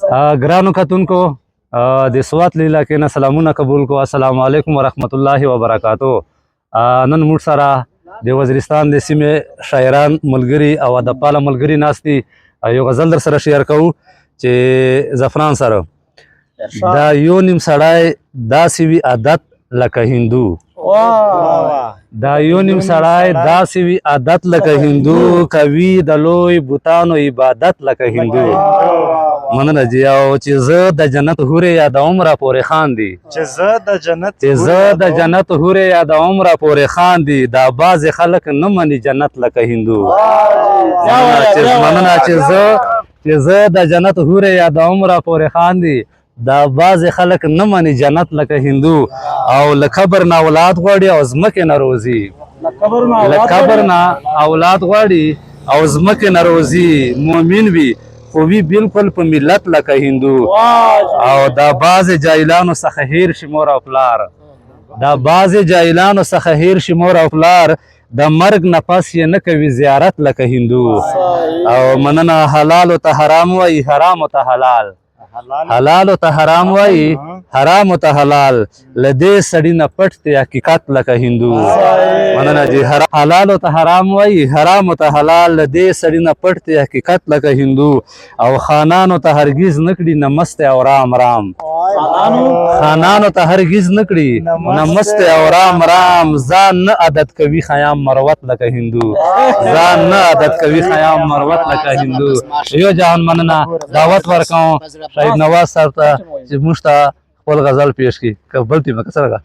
ګرانو کتونکو، د سوات له علاقې نه سلامونه قبول کو. السلام علیکم ورحمت الله وبرکاتو. نن موږ سره د وزیرستان د سیمې شاعران ملګري او ادبپاله ملګري ناست دي. یو غزل در سره شیر کوو چې زفران سره دا یو نیم سړی داسې وي عادت لکه هندو، دا یو نیم سړی داسې وي عادت لکه هندو، کوي د لوی بوتانو عبادت لکه هندو. مننه جی. او چې زه د جنت حورې یادوم را پورې خاندي، چې زه د جنت چې زه د جنت حورې یادوم را پورې خاندي، دا بعضې خلک نه مني جنت لکه هندو. چې مننه. چې زه د جنت حورې یادوم را پورې خاندي، دا بعضې خلک نه مني جنت لکه هندو. او له قبر نه اولاد غواړي او ځمکې نه روزي، له قبر نه اولاد غواړي او ځمکې نه روزي، مؤمن وي خو وي بالکل په ملت لکه هندو. او دا بعضې جاهلانو څخه هیر شي مور او پلار، دا بعضې جاهلانو څخه هیر شي مور او پلار، د مرګ نه پس یې نه کوي زیارت لکه هندو. او مننه. حلال ته حرام وایي، حرام ته حلال، حلال ته حرام وایي، حرام ته حلال، له دې سړي نه پټ دی حقیقت لکه هندو. مننه جی. حلال ته حرام وایي، حرام ته حلال، له دې سړي نه پټ دی حقیقت لکه هندو. او خانانو ته هرگز نکړي نمسته او رام رام، خانانو ته هرگز نکړي نمسته او رام رام، ځان نه عادت کوي خیام مروت لکه هندو، ځان نه عادت کوي خیام مروت لکه هندو. یو جهان مننه. دعوت ورکوم شهید نواز صاحب ته چې موږ ته خپل غزل پیش کړي. که بل ټیم که څنګه؟